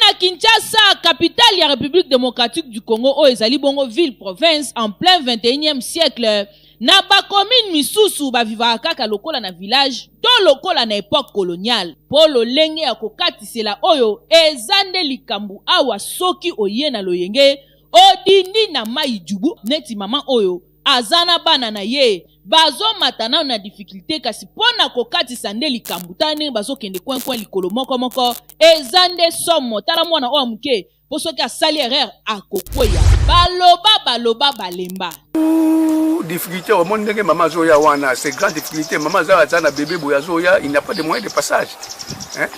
na Kinshasa, capitale ya République démocratique du Congo oyo ezali bongo ville province en plein 21e siècle, na ba commune misusu ba vivaka kaka lokola na village to lokola na epoque coloniale. Po lolenge ya kokatisela oyo eza nde likambo awa, soki oye na loyenge odindi na mayi jubu neti mama oyo aza na bana na ye bazomata nano na difficulté, kasi mpo na kokatisa nde likambo. Tala ndenge bazokende coin coin likolo moko moko, eza nde somo. Tala mwana oyo moke, mpo soki asali erreur akokweya. Baloba baloba balemba. Difficulté omoni ndenge mama azoya wana, c'est grande difficulté. Mama aza aza na bébé boye azoya, il n'y a pas de moyen de passage, hein?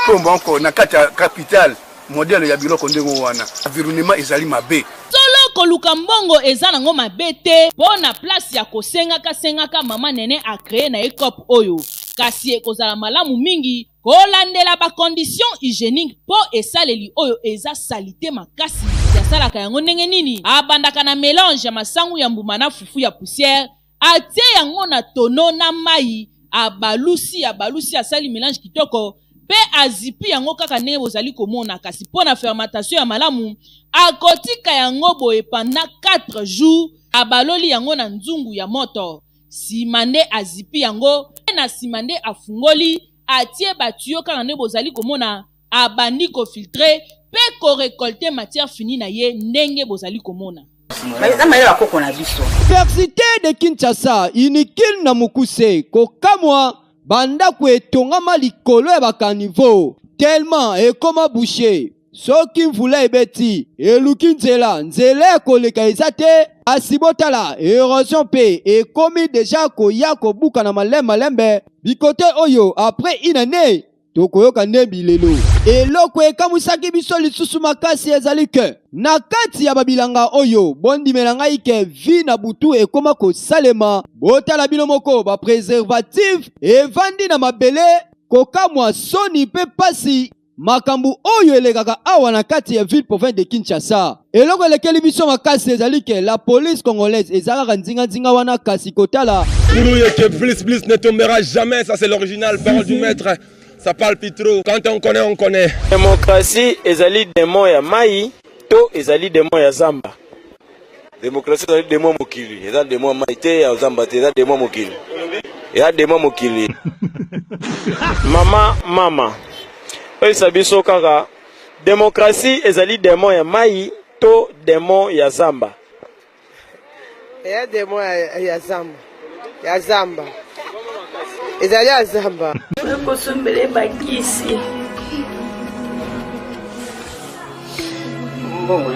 Po moko na kati ya capitale, modèle ya biloko ndenge wana, environnement ezali mabe. Solo koluka mbongo eza nango mabe te, mpo na place ya kosengaka sengaka mama Nene acréer na ye cope oyo, kasi ekozala malamu mingi kolandela bacondition hygiénique, mpo esaleli oyo eza saleté makasi. Asalaka yango ndenge nini? Abandaka na mélange ya masangu ya mbuma na fufu ya poussière, atie yango na tonneau na mai, abalusi abalusi, asali mélange kitoko mpe azipi yango kaka ndenge bozali komona. Kasi mpo na fermentation ya malamu, akotika yango boye pendant 4 jours, abaloli yango na nzungu ya moto, nsima nde azipi yango, na nsima nde afungoli, atie batuyau kaka nde bozali komona, abandi kofiltrer mpe korécolter matière finie na ye ndenge bozali komona. Eza mayele bakoko na biso. Université de Kinshasa, UNIKIN na mokuse, kokamwa, bandako etongama likolo ya bacaniveaux, tellement ekoma bouché. Soki mvula ebeti, eluki nzela, nzela ya koleka eza te. Asi botala, érosion mpe ekomi déjà koya kobuka na malembe malembe bikote oyo. Après une année, tokoyoka nde bilelo. Eloko ekamwisaki biso lisusu makasi ezali ke na kati ya babilanga oyo, bondimela ngai ke vie na butu ekóma kosalema. Botala bino moko, bapréservatif evandi na mabele. Kokamwa, soni mpe pasi, makambo oyo elekaka awa na kati ya ville province de Kinshasa. Eloko elekeli biso makasi ezali ke la police congolaise eza kaka nzinganzinga wana, kasi kotala. Que plus plus ne tombera jamais, ça c'est l'original, parole du maître. Ça parle plus trop. Quand on connaît, on connaît. Démocratie ezali démon ya mai to ezali démon ya zamba? Démocratie ezali démon mokili, eza démon ya mai te, ya zamba te, eza démon mokili, eza démon mokili. Mama mama, oyebisa biso kaka, démocratie ezali démon ya mai to démon ya zamba? Eya démon ya zamba, ya zamba, ezali ya zamba. Kosombele bakisi mbongo.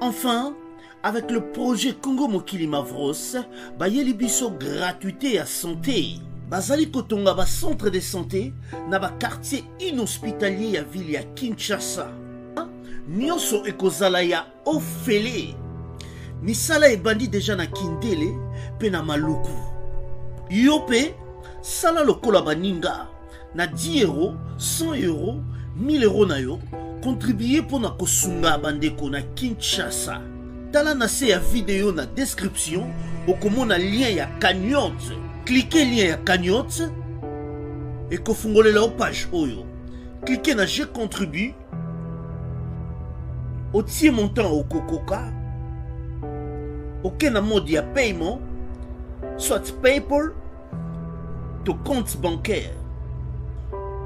Enfin, avec le projet Congo Mokili Mavros, bayeli biso gratuité ya santé. Bazali kotonga ba centre de santé na ba quartier inhospitalier ya ville ya Kinshasa. Nyonso ekozala ya ofele. Misala ebandi deja na Kindele mpe na Maluku. Yo mpe sala lokola baninga na 10 euro, 100 euro, 1000 euro na yo, contribue mpo na kosunga bandeko na Kinshasa. Tala na se ya video, na description okomona lien ya cagnotte. Clique lien ya cagnotte, ekofungolela yo page oyo. Clique na "Je contribue", otie montant okokoka, oke na mode ya paiement, soit PayPal to compte bancaire.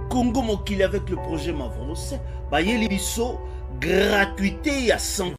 Congo Mokili avec le projet Mavros, bayeli biso gratuité ya santé.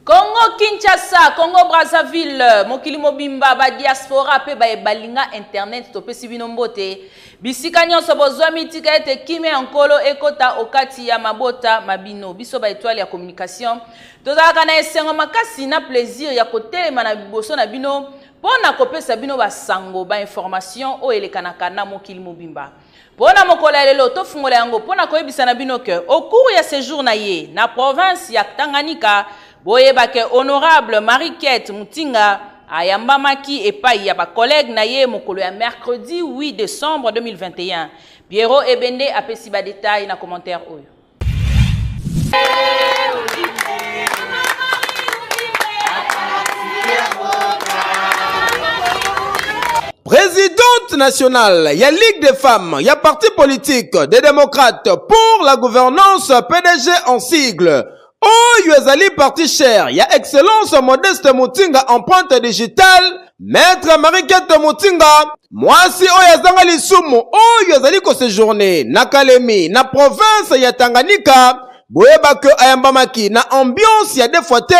Congo Kinshasa, Congo Brazzaville, mokili mobimba, badiaspora mpe bayebalinga internet, topesi bino mbote bisika nyonso bozwami. Tika ete kimia ya Nkolo ekota okati ya mabota mabino. Biso baetoile ya communication tozalaka na esengo makasi na plaisir ya kotelema na liboso na bino mpo na kopesa bino basango, bainformation oyo elekanaka na mokili mobimba. Mpo na mokolo ya lelo, tofungola yango mpo na koyebisa na bino ke au cours ya séjour na ye na province ya Tanganyika, boyeba ke honorable Marie-Kete Mutinga ayambamaki epai ya bacollègue na ye mokolo ya mercredi 8 décembre 2021. Pierrot Ebende apesi badetail na commentaire oyo. Présidente nationale ya Ligue des femmes ya parti politique des démocrates pour la gouvernance PDG en sigle oyo ezali parti cher ya excellence Modeste Mutinga empreinte digitale Maître Marie-Kate Mutinga mwasi oyo azanga lisumu oyo azali kosejourne na Kalemi na province ya Tanganyika boyeba ke ayambamaki na ambiance ya deux fois te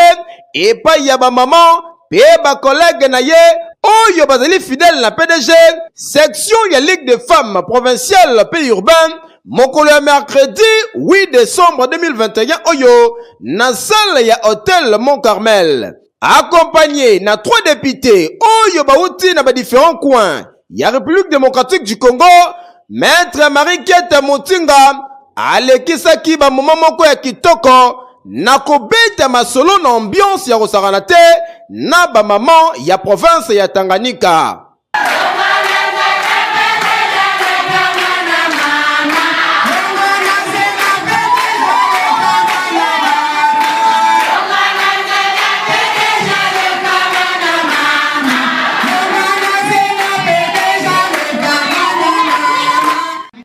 epai ya bamama mpe bakolege na ye oyo bazali fidèle na PDG section ya Ligue des femmes provinciale mpe urbaine mokolo ya mercredi 8 décembre 2021 oyo na salle ya hotel Mont Carmel accompagné na trois députés oyo bauti na ba différents coins ya République démocratique du Congo. Maître Marie-Kate Mutinga alekisaki bamoma moko ya kitoko na kobeta masolo na ambiance ya kosakana te na bamama ya province ya Tanganyika.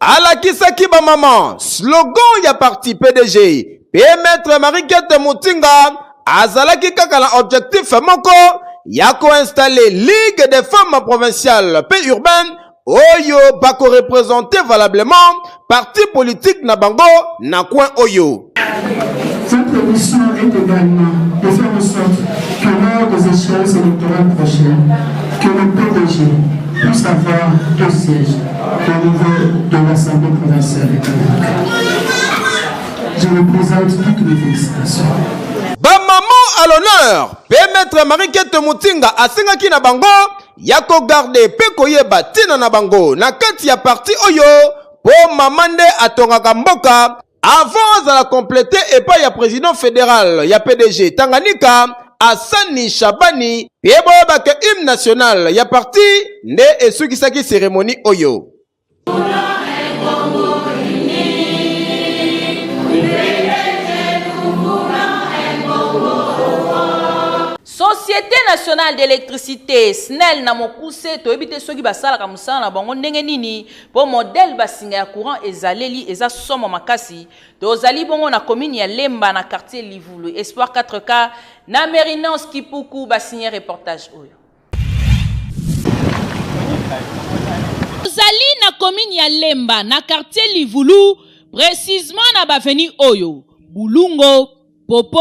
Alakisaki bamama slogan ya parti PDG mpe Maître Marie-Kate Mutinga azalaki kaka na objectif moko ya koinstalle Ligue des femmes provinciales mpe urbaine oyo bakorepresente valablement parti politique na bango na coin oyo. Cette mission est également de faire en sorte que lors des échéances électorales prochaines, que le PDG puisse avoir deux sièges au niveau de l'Assemblée provinciale de Tanganyika. Je vous présente toutes mes félicitations. Bamama à l'honneur mpe Maître Marie-Kate Mutinga asengaki na bango ya kogarde mpe koyeba ntina na bango na kati ya parti oyo mpo mama nde atongaka mboka avant azala complete epai ya président fédéral ya PDG Tanganyika Asani Shabani mpe boyeba ke hymne national ya parti nde esukisaki cérémonie oyo. Société nationale d'électricité SNEL na mokuse, toyebi te soki basalaka mosala na bango ndenge nini mpo modèle basinga ya courant ezaleli eza somo makasi. Tozali bongo na commune ya Lemba na quartier Livulu. Espoir 4K na Merinance Kipuku basigne reportage oyo. Tozali na commune ya Lemba na quartier Livulu, précisément na baveni oyo Bulungo, Popo,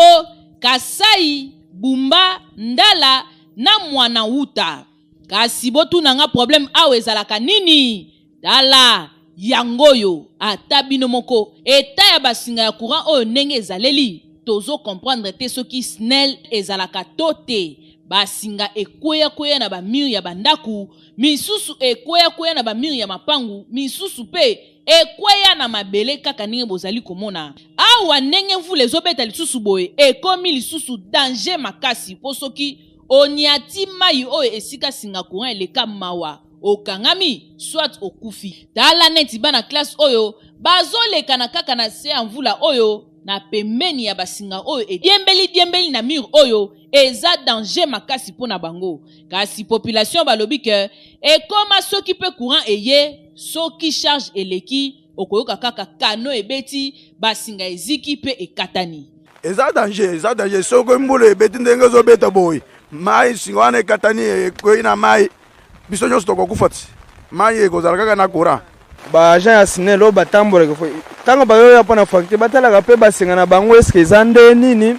Kasai, Bumba, Ndala na Mwana Wuta. Kasi botuna nga problème awa ezalaka nini? Tala yango oyo ata bino moko eta ya basinga ya courant oyo ndenge ezaleli tozo comprendre te soki SNEL ezalaka to te. Basinga ekweya-kweya na ba mur ya bandaku, misusu ekweya-kweya na ba mur ya mapangu, misusu pe ekweya na mabele kaka ndenge bozali komona awa. Ndenge mvula ezobeta lisusu boye ekomi lisusu danger makasi po soki oniati mai oyo esika singa courant eleka mawa okangami soit okufi. Tala neti bana classe oyo bazolekana kaka na se ya mvula oyo na pembeni ya basinga oyo ediembeli diembeli na mur oyo eza danger makasi mpo na bango. Kasi population balobi ke ekoma soki pe courant eye, soki charge eleki okoyoka kaka kano ebeti, basinga eziki pe ekatani. Eza danger, eza danger soki mbula ebeti ndenge ezobeta boye, mai singa wana ekatani ekwei na mai, biso nyonso tokokufa ti mai ekozala kaka na courant. Ba agent ya SNEL oyo batambolaka ntango bayoya mpo na facture batalaka mpe basenga na bango eske eza nde nini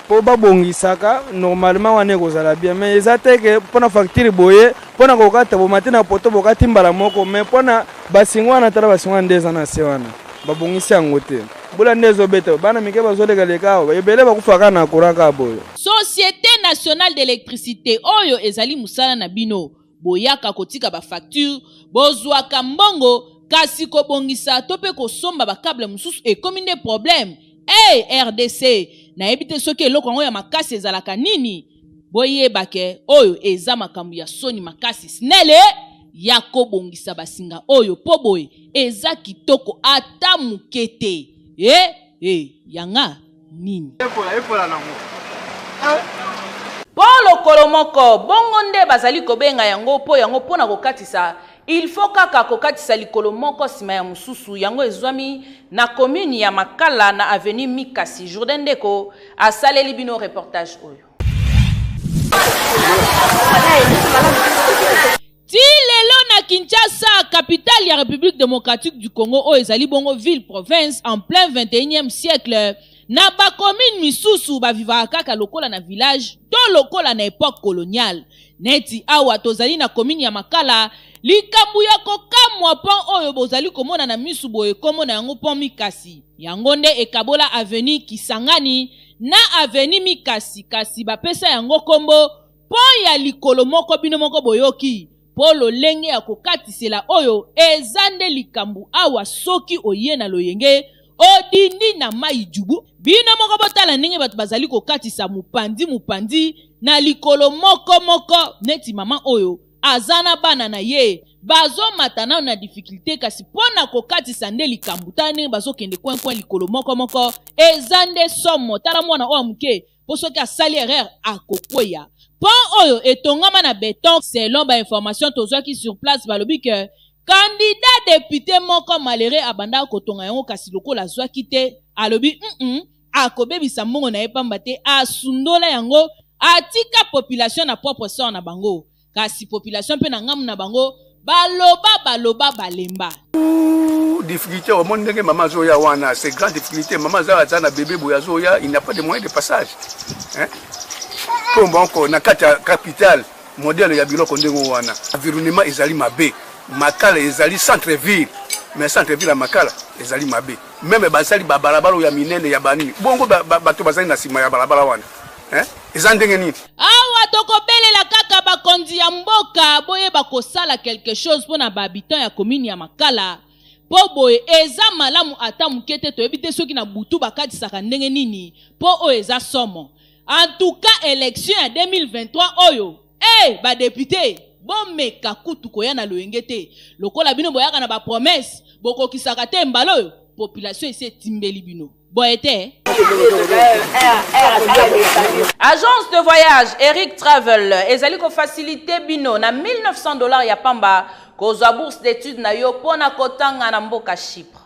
mpo babongisaka normalement, wana ekozala bien. Mais eza te ke mpo na facture boye mpo na kokata bomati na poto bokati mbala moko, mais mpo na basinga wana, tala basinga wana nde eza na se wana, babongisi yango te. Mbula nde ezobeta, bana mike bazolekaleka awa, ebele bakufaka na courant kaka boye. Société nationale d'électricité oyo ezali mosala na bino, boyaka kotika ba facture, bozwaka mbongo, kasi kobongisa to mpe kosomba ba câble mosusu ekomi nde problème. Hey, RDC, nayebi te soki eloko yango ya makasi ezalaka nini. Boyeba ke oyo eza makambo ya soni makasi. SNEL ya kobongisa basinga oyo po boye eza kitoko ata moke te. Yanga nini? Mpo lokolo moko, bongo nde bazali kobenga yango mpo yango mpo na kokatisa, il faut kaka kokatisa likolo moko sima ya mosusu, yango ezwami na commune ya Makala na avenue Mikasi. Jourdain Ndeko asaleli bino reportage oyo. Ti lelo na Kinshasa, capitale ya Republique democratique du Congo oyo ezali bongo ville province en plein 21e siècle, na ba commune misusu ba vivaka kaka lokola na village to lokola na epoque coloniale. Neti awa tozali na commune ya Makala, likambo ya kokamwa pont oyo bozali komona na misu boye kombo na yango pont Mikasi. Yango nde ekabola avenue Kisangani na avenue Mikasi kasi bapesa yango kombo Pont ya likolo moko bino moko boyoki po lolenge ya kokatisela oyo eza nde likambu awa soki oye na loyenge odindi na mayi djubu bino moko botala ndenge bato bazali kokatisa mupanzi mupanzi na likolo moko moko neti maman oyo aza na bana na ye bazomata nano na difficulte kasi mpo na kokatisa nde likambu tala ndenge bazokende coin coin likolo moko moko eza nde somo tala mwana oyo ya moke mpo soki asali erreur akokweya. Pont oyo etongama na beton selon ba informations tozwaki sur place balobi que candidat depute moko malheureux abandaka kotonga yango kasi lokola azwaki te alobi mm -mm, akobebisa mbongo na ye pamba te asundola yango atika population na propre sort na bango. Kasi population mpe na ngambo na bango baloba baloba balemba. Difficulté omoni ndenge mama azoya wana c'est grande difficulté mama aza aza na bébé boye azoya il n'y a pas de moyen de passage hein mpo mbonko na kati ya capitale modèle ya biloko ndenge wana environnement ezali mabe makala ezali centre ville mais centre ville ya makala ezali mabe meme basali babalabala oyo ya minene ya banini bongo bato bazali na nsima ya balabala wana Eh? Eza ndenge nini? Awa tokobelela kaka bakonzi ya mboka boyeba kosala quelque chose mpo na ba habitants ya commune ya Makala mpo boye eza malamu ata moke te toyebi te soki na butu bakatisaka ndenge nini mpo oyo eza somo en tout cas election ya 2023 oyo eh ba depute bomeka kutu koya na loyenge te lokola bino boyaka na ba promesse bokokisaka te mbala oyo population esi etimbeli bino Boye te. Agence de voyage Eric Travel ezali ko faciliter bino na 1900 dollars ya pamba kozwa bourse d'études na yo mpo na kotanga na mboka Chypre.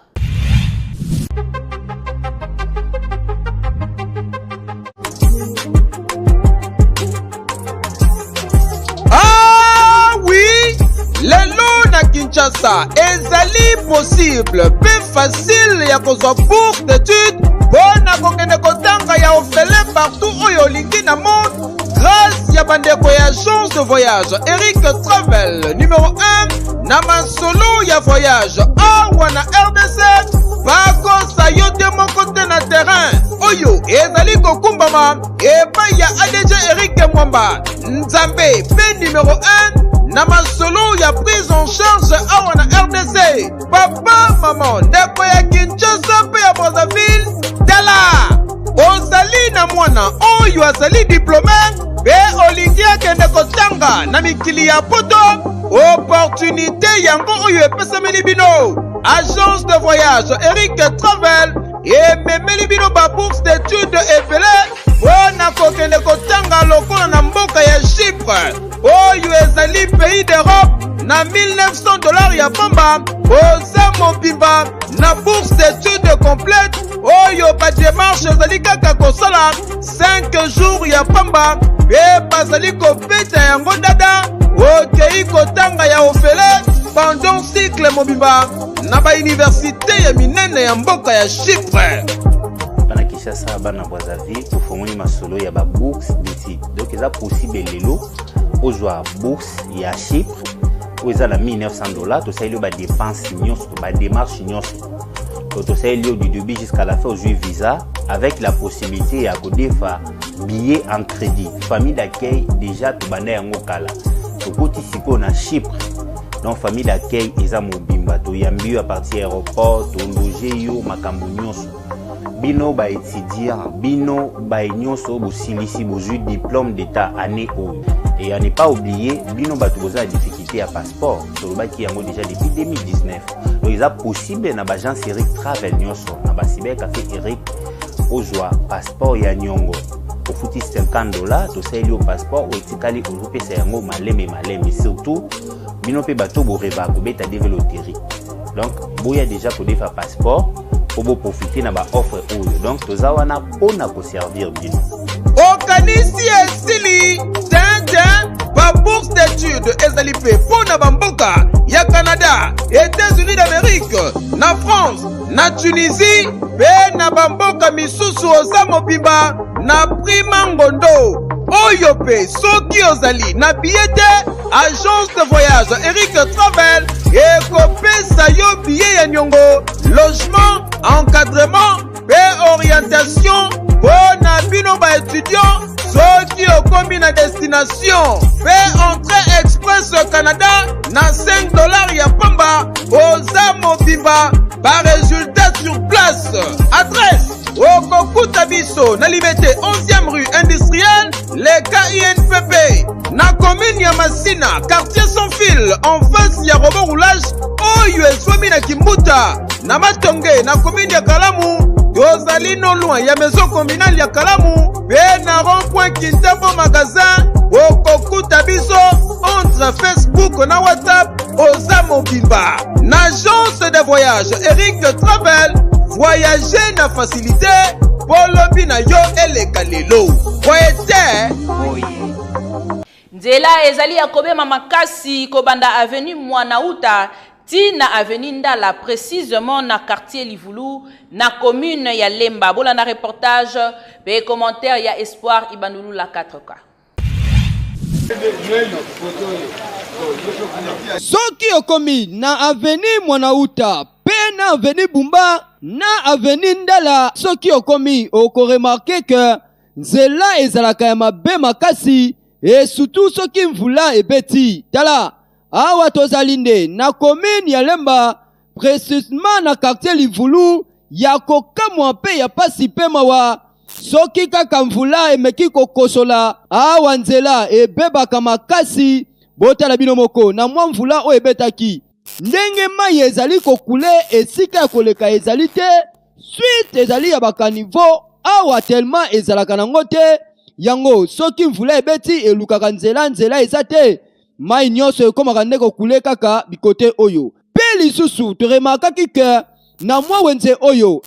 Ah oui, lelo na Kinshasa ezali possible pe facile ya kozwa bourse d'études mpo na kokende kotanga ya ofele partout oyo olingi na monde grâce ya bandeko ya agence de voyage Eric Travel numéro 1 na masolo ya voyage awa na RDC bakosa yo te moko te na terrain oyo ezali kokumbama epai ya ADG Eric Mwamba Nzambe mpe numero 1 na masolo ya prise en charge awa na RDC. Papa, mama, ndeko ya Kinshasa mpe ya Brazzaville, tala ozali na mwana oyo azali diplome mpe olingi akende kotanga na mikili ya poto opportunité yango oyo epesameli bino agence de voyage Eric Travel ememeli bino ba bourse d'études ebele mpo na kokende kotanga lokola na mboka ya Chypre oyo ezali pays d'Europe na 1900 dollars ya pamba oza mobimba na bourse d'études complète oyo bademarche ezali kaka kosala 5 jours ya pamba mpe bazali kobeta yango dada okei kotanga ya ofele pendant cycle mobimba na bauniversite ya minene ya mboka ya Chypre. Bana Kinshasa, bana Brazzaville, tofongoli masolo ya ba bourse d'études. Donc eza possible lelo ozwa bourse ya Chypre oyo eza na 1900 dollars, tosaleli yo ba dépenses nyonso, ba démarches nyonso. Donc tosaleli yo du début jusqu'à la fin ozwi visa avec la possibilité ya kodefa billet en crédit. Famille d'accueil déjà tobanda yango kala. Tokoti sikoyo na Chypre. Donc famille d'accueil eza mobimba, toyambi yo à partir ya aéroport, tologe yo makambo nyonso. Bino ba étudiants, bino ba nyonso bosilisi bozwi diplôme d'état année oyo. Et à ne pas oublier, bino bato boza na difficulté ya passeport, tolobaki yango déjà depuis 2019. Donc eza possible na ba agence Eric Travel nyonso, na ba cyber café Eric ozwa passeport ya nyongo. Ofuti 50 dollars, tosaleli yo passeport, oyo etikali ozopesa yango malembe malembe. Surtout bino mpe bato borevaka kobeta DV loterie, donc boya déjà kodefa passeport mpo boprofite na baoffre oyo. Donc toza wana mpo na koservir bino. Okanisi esili tintin? Babourse d'étude ezali mpe mpo na bamboka ya Canada, États-Unis d'Amérique, na France, na Tunisie mpe na bamboka misusu. Oza mobimba na prima ngondo oyo. Mpe soki ozali na billet te, agence de voyage Eric Travel ekopesa yo billet ya niongo, logement, encadrement mpe orientation mpo na bino baétudiant. Soki okomi na destination mpe entrée express Canada na 5 $ ya pamba, oza mobimba, baresultat sur place. Adresse: okokuta biso na Limete, 11e rue industrielle, leka INPP, na commune ya Masina, quartier Sans Fil, en face ya robot roulage oyo ezwami na Kimbuta. Na Matonge, na commune ya Kalamu, tozali non loin ya maison communale ya Kalamu mpe na rond point Kintambo magasin. Okokuta biso entre Facebook na WhatsApp. Oza mobimba na agence de voyage Eric Travel. Voyage na facilité mpo lobi na yo eleka lelo. Boye te? Boye. Nzela ezali ya kobema makasi kobanda avenue Mwanauta ti na avenue Ndala, précisément na quartier Livulu, na commune ya Lemba. Bolanda reportage pe commentaire ya Espoir Ibandulu la 4K. Soki okomi na avenue Mwanauta mpe na avenue Bumba na avenue Ndala, soki okomi, okoremarquer ke nzela ezalaka ya mabe makasi, e surtout soki mvula ebeti. Tala awa, tozali nde na commune ya Lemba, précisément na quartier Livulu. Ya kokamwa mpe ya pasi mpe mawa, soki kaka mvula emeki kokosola awa, nzela ebebaka makasi. Botala bino moko na mwa mvula oyo ebetaki, ndenge mai ezali kocouler, esika ya koleka ezali te. Suite ezali ya bacaniveau awa, tellement ezalaka nango te. Yango soki mvula ebeti, elukaka nzela, nzela eza te, mai nyonso ekomaka nde kocouler kaka bikote oyo. Mpe lisusu toremarquaki ke na mwa wenze oyo,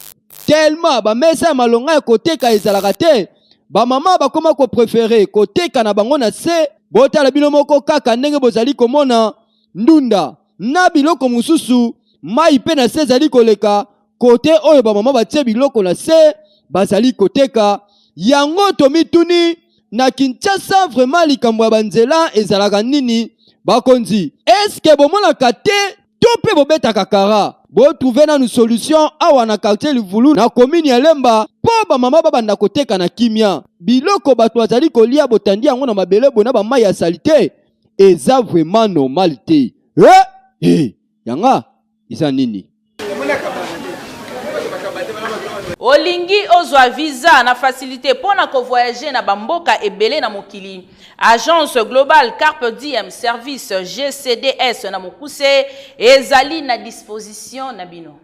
tellement bamesa ya malonga ya koteka ezalaka te, bamama bakoma kopréférer koteka na bango na se. Botala bino moko kaka ndenge bozali komona ndunda na biloko mosusu, mai mpe na se ezali koleka kote oyo bamama batie biloko na se, bazali koteka yango. Tomituni, na Kinshasa vraiment likambo ya banzela ezalaka nini? Bakonzi, eske bomonaka te to mpe bobetaka kara? Botrouver nanu solution awa na quartier Livulu, na commune ya Lemba, mpo bamama babanda koteka na kimia. Biloko bato bazali kolia, botandi yango na mabele boye na bamai ya saleté, eza vraiment normal te. Eh, eh, yanga eza nini? Olingi ozwa visa na facilité mpo na kovoyager na bamboka ebele na mokili? Agence Globale Carpe Diem Service, GCDS na mokuse, ezali na disposition na bino.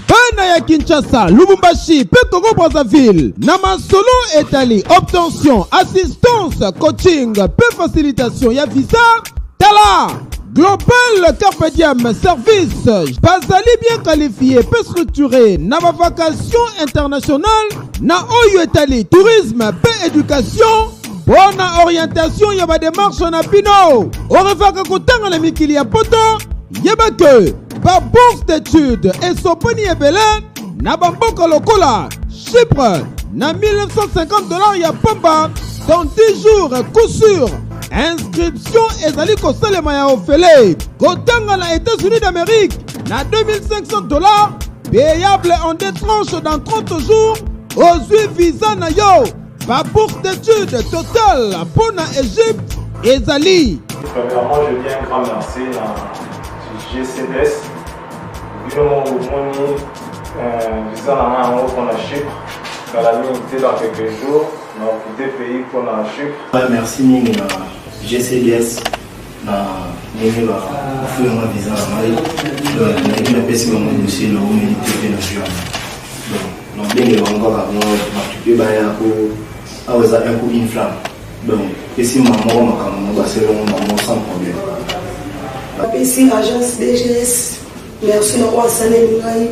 Bana ya Kinshasa, Lubumbashi mpe Congo Brazzaville, na masolo etali obtention, assistance, coaching mpe facilitation ya visa, tala Global Carpe Diem Service. Bazali bien qualifié mpe structuré na bavacation internationale, na oyo etali tourisme mpe éducation, mpo na orientation ya badémarche na bino. Orefaka kotanga na mikili ya poto, yeba ke babourse d'étude esopani ebele na bamboka lokola Chypre na 1950 $ ya pamba dans 10 jours, coup sûr. Inscription ezali kosalema ya ofele. Kotanga na États-Unis d'Amérique na 2500 $, payable en deux tranches dans 30 jours, ozwi visa na yo. Babourse d'études total mpo na Égypte ezali. Premièrement, je dis un grand merci à GCDS. Bino moni visa na ngai yango mpona Chypre kala mingi te, dans quelques jours na okite pays mpona Chypre. Merci mingi na GCDS na ndenge bafuyenga visa na ngai. Donc nayebi napesi bango dossier, naomeli te mpe na zwi yango. Donc Bengela bango kaka mwa bato mpe baya po awa eza un coup une flamme donc pesi mbala moko makambo yango basali yango mbala moko sans problème. Napesi agence DGS merci na oyo asaleli ngai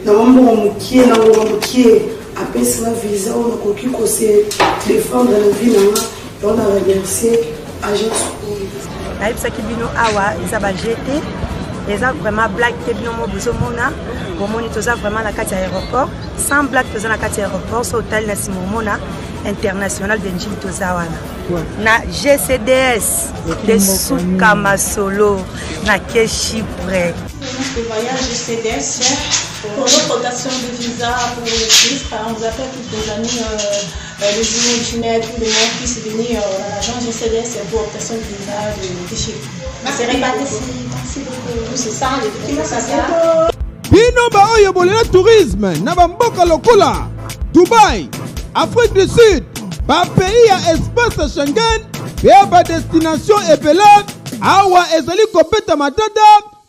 na mwa mbongo mokie na ngonga mokie apesi nga visa oyo nakoki ko se defendre na vie na nga yango na remercier agence oyo. Nayebisaki bino awa eza ba jeu te eza vraiment blague te bino mo bozomona bomoni toza vraiment na kati ya aéroport sans blague toza na kati ya aéroport so otali na nsima omona international de njili toza wana na gcds de suka masolo na ke chypre de voyage GCDS pour notre rotation de visa pour le Chypre. On vous appelle tous nos amis, euh, euh, les jumeaux, jumelles, tout le monde puisse venir euh, dans l'agence GCDS pour obtention de visa de, de Chypre. C'est réparti. Merci beaucoup. C'est ça, les documents, c'est ça. bino baoyo bolela tourisme na bamboka lokola dubai afrique du sud bapays ya espace schengen mpe badestination ebele awa ezali kobeta matata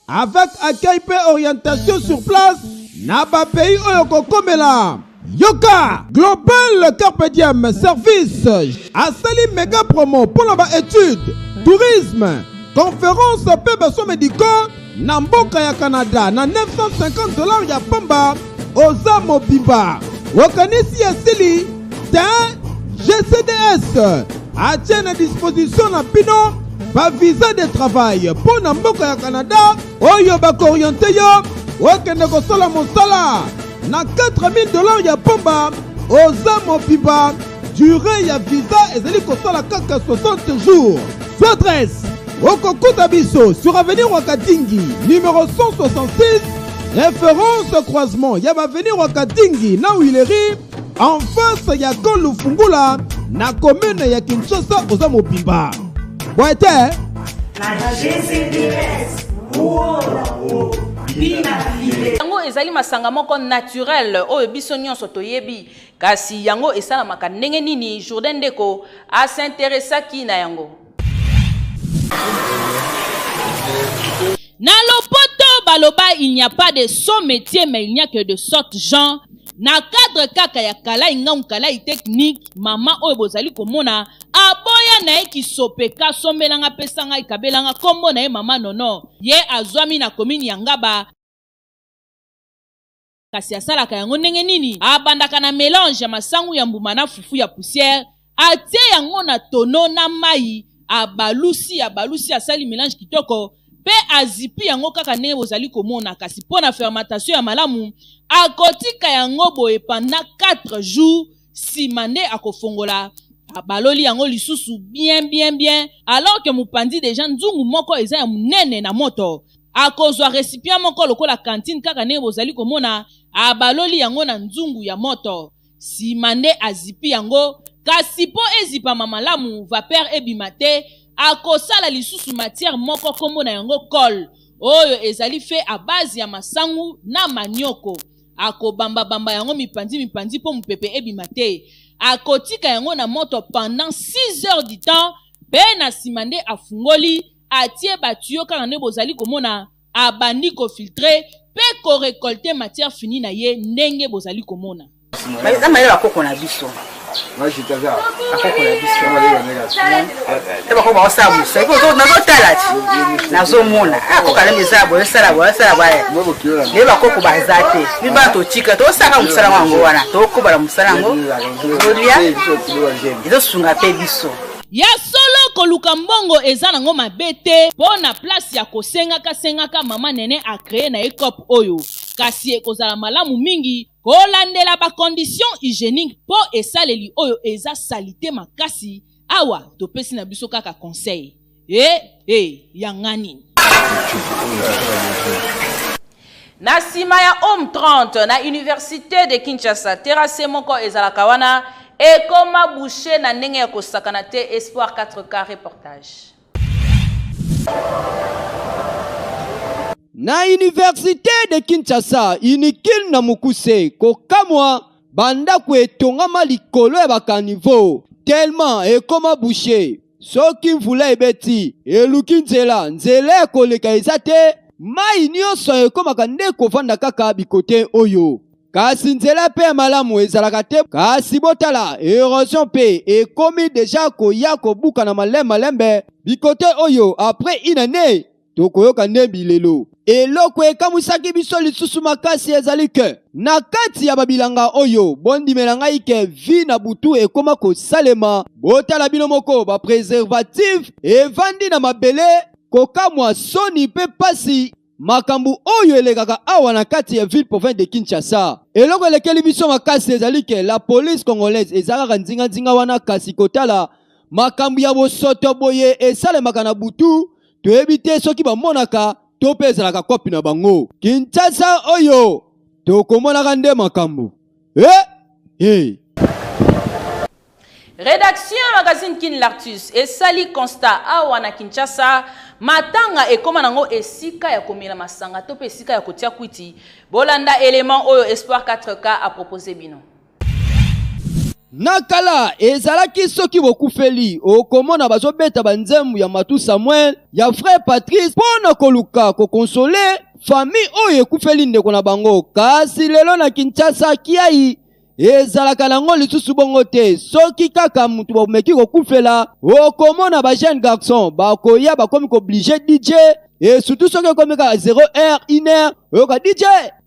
avec accueil mpe orientation sur place na bapays oyo kokomela yoka global carpe diem service asali mega promo mpo na baétude tourisme conférence mpe basoins médicaux na mboka ya canada na 950 dollars ya pamba oza mobimba okanisi esili te gcds atie na disposition na bino bavisa de travail mpo na mboka ya canada oyo bakooriente yo okende kosala mosala na 4000 dollars ya pamba oza mobimba durée ya visa ezali kosala kaka 60 jours. Soit adresse okokuta biso sur avenue Rwakadingi numéro 166 référence croisement ya baavenue Rwakadingi na Huilerie en face ya camp Lufungula na commune ya Kinshasa oza mobimba boye te Na GCDS, Yango ezali masanga moko naturel oyo biso nyonso toyebi. Kasi yango esalamaka ndenge nini? Jourdain Ndeko a s'interessaki na yango. Na lopoto baloba il n'y a pas de sot métier mais il n'y a que de sottes gens. Na cadre kaka ya Kalai Ngangu Kalai Technique, mama oyo bozali komona aboya na ye kisopeka sombela nga pesa ngai kabela nga kombo na ye mama Nono. Ye azwami na commune ya Ngaba. Kasi asalaka yango ndenge nini? Abandaka na melange ya masangu ya mbuma na fufu ya poussière, atie yango na tonneau na mayi, abalusi, abalusi, asali melange kitoko pe azipi yango kaka ndenge bozali komona. Kasi mpo na fermentation ya malamu, akotika yango boye pendant 4 jours, sima nde akofongola, abaloli yango lisusu bien bien bien, alors que mopanzi dejà nzungu moko eza ya monene na moto. Akozwa recipient moko lokola cantine kaka ndenge bozali komona, abaloli yango na nzungu ya moto. Sima nde azipi yango, kasi mpo ezipama malamu, vapeur ebima te, akosala lisusu matière moko kombo na yango colle, oyo ezali fait à base ya masangu na manioko. Akobamba-bamba yango mipanzi mipanzi mpo mopepe ebima te. Akotika yango na moto pendant 6 heures du temps, mpe na sima nde afungoli, atie ba tuyaux kaka nde bozali komona, abandi ko filtrer pe ko recolter matière finie na ye ndenge bozali komona. Eza mayele bakoko na biso bakoko na biso te bakoko bakosala mosala nazotala ti nazomona akoka nde eza boye osala boye osala boye nde bakoko baza te bi bana totika tosalaka mosala yango wana tokobala mosala yango tolia ezosunga mpe biso. Ya solo koluka mbongo eza nango mabe te po na place ya kosengaka sengaka maman Nene a cree na ye coop oyo kasi ekozala malamu mingi kolandela ba conditions hygieniques po esaleli oyo eza salite makasi awa topesi na biso kaka conseil he he ya nga nini. Na sima ya Home 30 na Universite de Kinshasa, terrasse moko ezalaka wana ekoma bouche na ndenge ya kosakana te, Espoir 4K reportage. Na Universite de Kinshasa, Unikin na mokuse, kokamwa ba ndako etongama likolo ya ba caniveaux tellement ekoma bouche. Soki mvula ebeti, eluki nzela, nzela ya koleka eza te, mayi nionso ekomaka nde kovanda kaka bikote oyo. Kasi nzela mpe ya malamu ezalaka te. Kasi botala, erosion mpe ekomi deja koya kobukana malembe malembe bikote oyo après une annee tokoyoka nde bilelo. Eloko ekamwisaki biso lisusu makasi ezali ke na kati ya babilanga oyo, bondimela ngai ke vie na butu ekoma kosalema. Botala bino moko ba preservatif evandi na mabele, kokamwa, soni mpe pasi. Makambo oyo elekaka awa na kati ya ville province de Kinshasa. Eloko elekeli biso makasi ezali ke la police congolaise eza kaka nzinga nzinga wana, kasi kotala makambo ya bosoto boye esalemaka na butu, toyebi te soki bamonaka to mpe ezalaka kopi na bango. Kinshasa oyo tokomonaka nde makambo eh, eh. Redaction ya magazine Kin L'Artus esali constat awa na Kinshasa, matanga ekoma nango esika ya komela masanga to pe esika ya kotia kwiti. Bolanda element oyo Espoir 4K a proposer bino. Na kala ezalaki soki bokufeli okomona bazobeta banzembo ya Matou Samuel ya frère Patrice mpo na koluka kokonsole famille oyo ekufeli ndeko na bango. Kasi lelo na Kinshasa kiai ezalaka nango lisusu bongo te. Soki kaka mutu bomeki kokufela, okomona ba jeune garçon bakoya bakomi kooblige DJ, et surtout soki ekomi kaka 0 heure 1 heure, oyoka DJ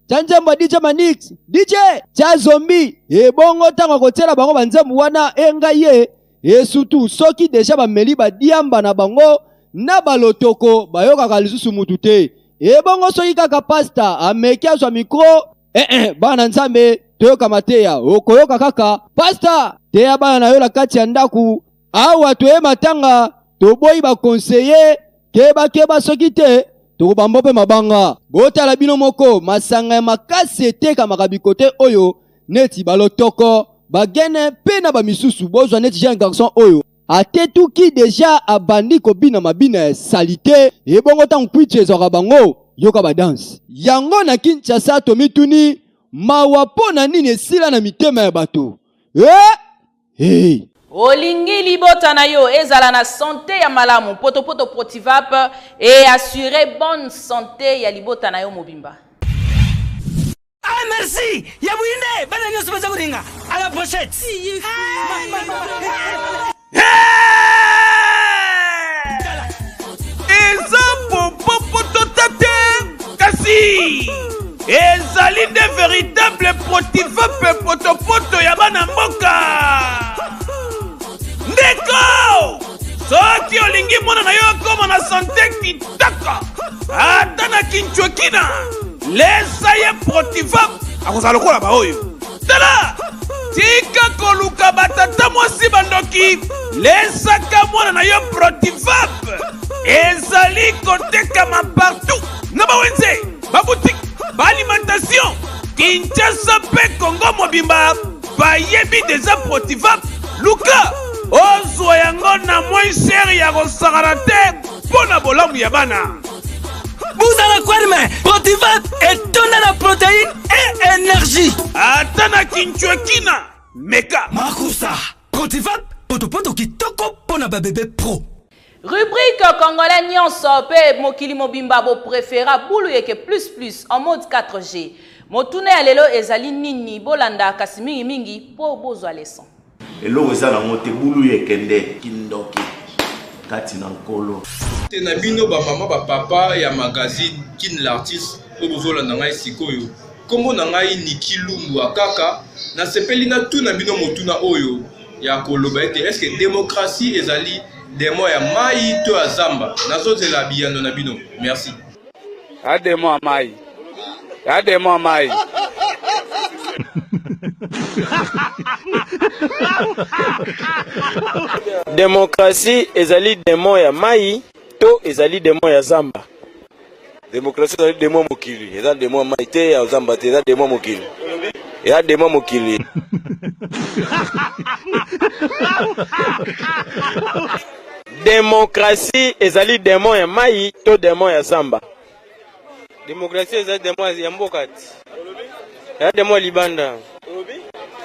tia nzembo ya DJ Manix, DJ tia zombi. Ebongo ntango akotiela bango banzembo wana engai ye, et surtout soki deja bameli badiamba na bango na balotoko, bayokaka lisusu mutu te. Ebongo soki kaka pasta ameki azwa micro, eh, eh, bana Nzambe toyoka mateya, okoyoka kaka pasta teya bana na yo na kati ya ndako. Awa toye matanga, toboyi ba conseiller, keba keba, soki te tokobamba mpe mabanga. Botala bino moko masanga ya makasi etekamaka bikote oyo neti balotoko, bagene mpe na bamisusu. Bozwa neti jeune garçon oyo atetuki deja, abandi kobina mabina ya salite. Ebongo ntango kwiti ezwaka bango, yoka badanse yango na Kinshasa. Tomituni mawa mpo na nini esila na mitema ya bato eh? Hey. Olingi libota na yo ezala na sante ya malamu, potopoto Protivap e assure bonne sante ya libota na yo mobimba. Ah merci ya buyinde bana nyonso baza kolinga à la prochaine. Eza popopoto te, kasi ezali nde véritable protiva mpe potopoto ya bana mboka. Ndeko, soki olingi mwana na yo akoma na sante kitoko ata na kinchwekina, lesa ye protiva, akozala lokola baoyo. Tala, tika koluka batata mwasi bandoki, lesaka mwana na yo protivap. Ezali kotekama partout na bawenze, babutike, baalimentation Kinshasa mpe Kongo mobimba bayebi deja protivap. Luka ozwa yango na moins cher ya kosakana te mpo na bolamu ya bana. Bozala kwerme, Protivat etonda na protéine et énergie. Ata na kinchwekina meka. Makusa, Protivat potopoto kitoko mpo na babebe pro. Rubrique congolais nyonso pe mokili mobimba bo prefera bulu yeke plus plus en mode 4G. Motuna ya lelo ezali nini? Bolanda kasi mingi mingi po bozwa leçon. Eloko eza nango te bulu ye kende kindoki kati na nkolo. Te na bino ba mama ba papa ya magazine Kin l'artiste oyo bozolanda ngai sikoyo. Kombo na ngai Nicky Lumbu Akaka. Nasepeli natuna bino motuna oyo ya koloba ete est-ce que démocratie ezali demon ya mayi to ya zamba? Nazozela biyano na bino. Merci. Ya demon ya mayi. Ya demon ya mayi. Demokrasi ezali demon ya mayi to ezali demon ya zamba? Demokrasi ezali demon ya mokili, eza demon ya mayi te, ya zamba te, eza demon ya mokili. Eza demon ya mokili. Demokrasi ezali demon ya mayi to demon ya zamba? Demokrasi ezali demon ya mboka ti. Eza demon ya libanda.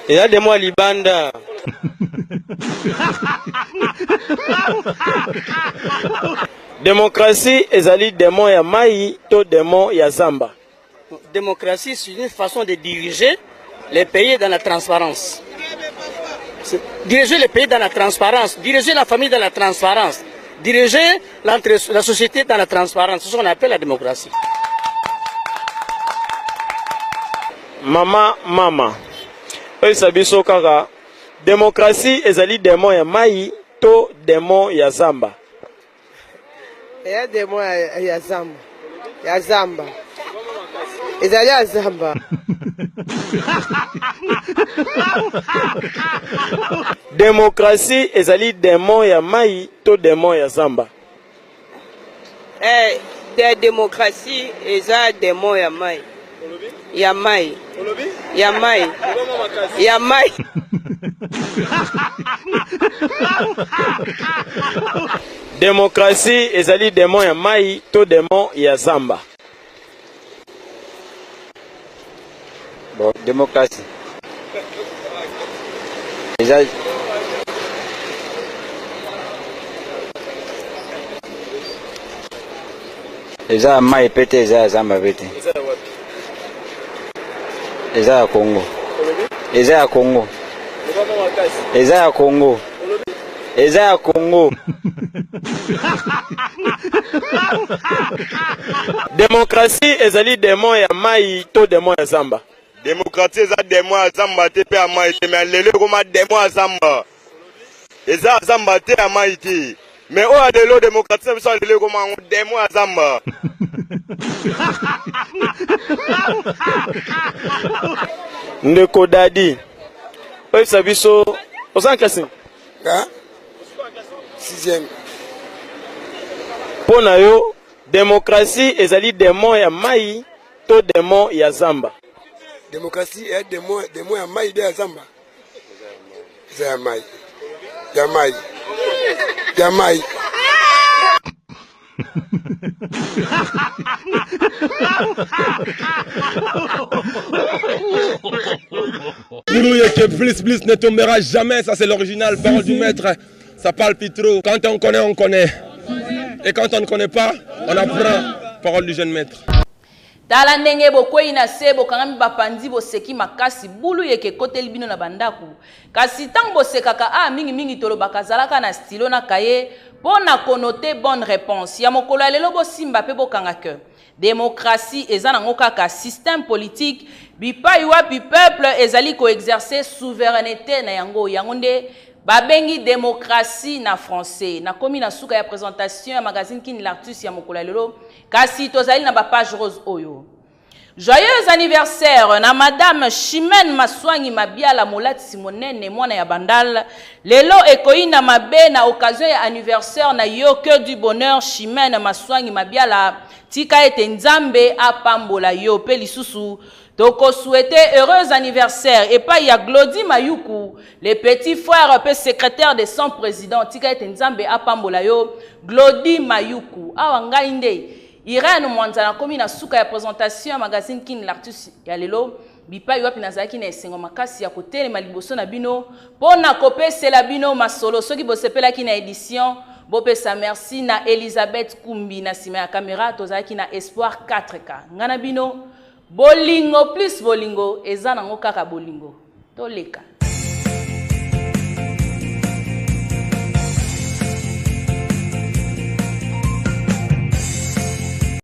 Eza demon ya libanda. Demokrasi ezali demon ya mayi to demon ya zamba? Démocratie, c'est une façon de diriger. Le pays dans la transparence. Diriger le pays dans la transparence, diriger la famille dans la transparence, diriger la société dans la transparence. C'est ce qu'on appelle la démocratie. Mama mama oyebisa biso kaka demokrasi ezali demon ya mai to demon ya zamba? Eya demon ya, ya zamba ya zamba ezali ya zamba. Demokrasi ezali demon ya mai to demon ya zamba? Eh, de démocratie eza demon ya mai ya mai ya mai ya mai. Demokrasi ezali demon ya mai to demon ya zamba? Bon, démocratie eza eza ya mai pe te, eza ya zamba pe te, eza ya Congo, eza ya Congo, eza ya Congo, eza ya Congo. Demokrasi ezali demon ya mai to demon ya zamba? Demokratie eza demon ya zamba te mpe ya mai te, me lelo ekoma demon ya zamba. Eza ya zamba te, ya mai te, me oyo ya lelo, demokratie na biso ya lelo ekoma yango demon ya zamba. Ndeko Dadi, oyebisa biso oza na classe nini? Sixième. Mpo na yo demokrasi ezali demon ya mai to demon ya zamba? Demokrasi eya demon, demon ya mai be ya zamba? Eza ya mai, ya mai, ya mai. Bourouille que plus plus ne tombera jamais, ça c'est l'original, parole du maître. Ça parle plus trop. Quand on connaît, on connaît. Et quand on ne connaît pas, on apprend. Parole du jeune maître. Tala ndenge bokwei na se, bokangami bapanzi, boseki makasi, bulu yeke ekoteli bino na bandako. Kasi ntango bosekaka a mingi mingi tolobaka zalaka na stylo na kaye mpo na konote bonne réponse ya mokolo ya lelo. Bosimba mpe bokanga ke demokratie eza nango kaka système politique bipai wapi peuple ezali koexercer souveraineté na yango. Yango nde babengi demokratie na français. Nakomi na suka ya présentation ya magazine Kin Lartus ya mokolo ya lelo, kasi tozali na bapage rose oyo. Joyeux anniversaire na madame Chimène Maswangi Mabiala, molatisi monene mwana ya Bandal. Lelo ekoyina mabe na occasion ya anniversaire na yo, que du bonheur Chimène Maswangi Mabiala. Tika ete Nzambe apambola yo. Pe lisusu tokosouhaiter heureux anniversaire epai ya Glody Mayuku, le petit frère pe secrétaire de son président. Tika ete Nzambe apambola yo Glody Mayuku. Awa ngai nde Irène Mwanza nakomi na suka ya présentation ya magazine Kin Lartus ya lelo. Bipai wapi nazalaki na esengo makasi ya kotelema liboso na bino mpo na kopesela bino masolo. Soki bosepelaki na édition, bopesa merci na Elisabeth Kumbi na nsima ya kamera. Tozalaki na Espoir 4K. Ngai na bino, bolingo plus bolingo eza nango kaka bolingo. Toleka.